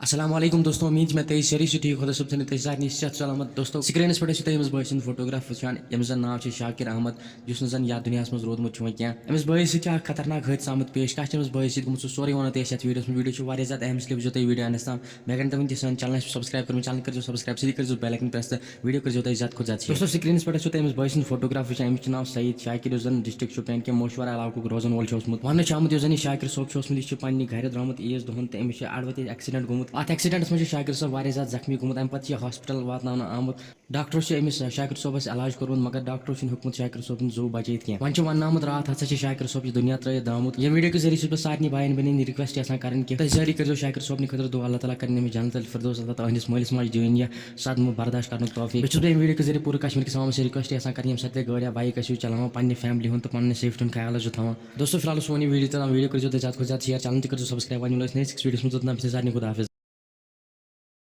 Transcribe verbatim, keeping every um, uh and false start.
السلام علیکم دوستو، امید چھِ مےٚ تُہۍ سٲری چھِو ٹھیٖک، خۄدا صٲب تھٲینو تُہۍ سارنٕے صحت سلامت۔ دوستو، سکرینس پٮ۪ٹھ ٲسِو تُہۍ أمِس بٲے سٕنٛدۍ فوٹوگراف وٕچھان، ییٚمِس زن ناو چھُ شاکر احمد، یُس نہٕ زن یتھ دُنیاہس منٛز روٗدمُت چھُ وۄنۍ کینٛہہ۔ أمِس بٲیِس سۭتۍ چھُ اکھ خطرناک حٲدثہٕ آمُت پیش۔ کیٛاہ چھُ أمِس بٲیِس سۭتۍ گوٚمُت، سُہ سورُے ونو تۄہہِ أسۍ یتھ ویڈیوس منٛز۔ ویڈیو چھُ واریاہ زیادٕ اہم، اس لیے وٕچھزیو تُہۍ ویڈیو اینڈس تام۔ مےٚ اگر نہٕ تُہۍ وٕنہِ تہِ سٲنۍ چینل آسہِ سبسکرایب کٔرمٕژ، چینل کٔرزیو سبسکرایب، سۭتی کٔرزیو بیل آیکن پریس تہٕ ویڈیو کٔرزیو تُہۍ زیادٕ کھۄتہٕ زیادٕ شیئر۔ دوستو، سکرینس پٮ۪ٹھ ٲسِو تُہۍ أمِس بٲے سٕنٛدۍ فوٹوگراف وٕچھان۔ أمِس چھُ ناو سعید شاکر، یُس زن ڈسٹرکٹ شوپین کہِ موشوارہ علاقُک روزن وول چھُ اوسمُت۔ وننہٕ چھُ آمُت، یُس زن یہِ شاکر صٲب چھُ اوسمُت، یہِ چھُ پننہِ گرِ درٛامُت عیٖذ دۄہن تہٕ أمِس چھُ اڑٕ وَتہِ ایکسیڈنٹ گوٚمُت۔ اتھ ایکسیڈنٹس منٛز چھُ شاکر صٲب واریاہ زیادٕ زخمی گوٚمُت۔ امہِ پتہٕ چھُ یہِ ہاسپٹل واتناونہٕ آمُت۔ ڈاکٹرو چھُ أمِس شاکر صٲبس علاج کوٚرمُت، مگر ڈاکٹرو چھُنہٕ ہیوٚکمُت شاکر صٲبُن زُو بچٲیِتھ کینٛہہ۔ وۄنۍ چھُ وننہٕ آمُت، راتھ ہسا چھُ شاکر صٲب یہِ دُنیا ترٲوِتھ درٛامُت۔ ییٚمہِ ویڈیو کہِ ذٔریعہٕ چھُس بہٕ سارنٕے باین بینن یہِ ریکویسٹ یژھان کرٕنۍ کہِ تُہۍ سٲری کٔرزیو شاکر صٲبنہِ خٲطرٕ دعا، اللہ تعالیٰ کرن أمِس جنت الفردوس عطا تہٕ أہنٛدِس مٲلِس ماجہِ دِیِن یہِ صدمہٕ برداشت کرنُک توفیق۔ بیٚیہِ چھُس بہٕ ییٚمہِ ویڈیو کہِ ذٔریعہٕ پوٗرٕ کشمیٖر کِس عوامس یہِ ریکویسٹ یژھان کرٕنۍ، ییٚمہِ ساتہٕ تُہۍ گٲڑۍ یا بایک ٲسِو چلاوان، پننہِ فیملی ہُنٛد تہٕ پننہِ سیفٹی ہُنٛد خیال ٲسِو تھاوان۔ دوستو، فی الحال اوس سون یہِ ویڈیو تام۔ ویڈیو کٔرزیو تُہۍ زیادٕ کھۄتہٕ زیادٕ شیئر، چینل تہِ کٔرزیو سبسکرایب۔ وۄنۍ مِلو أسۍ نیکسٹ ویڈیوس منٛز، توٚتام چھِ سارنٕے خۄداحافظ۔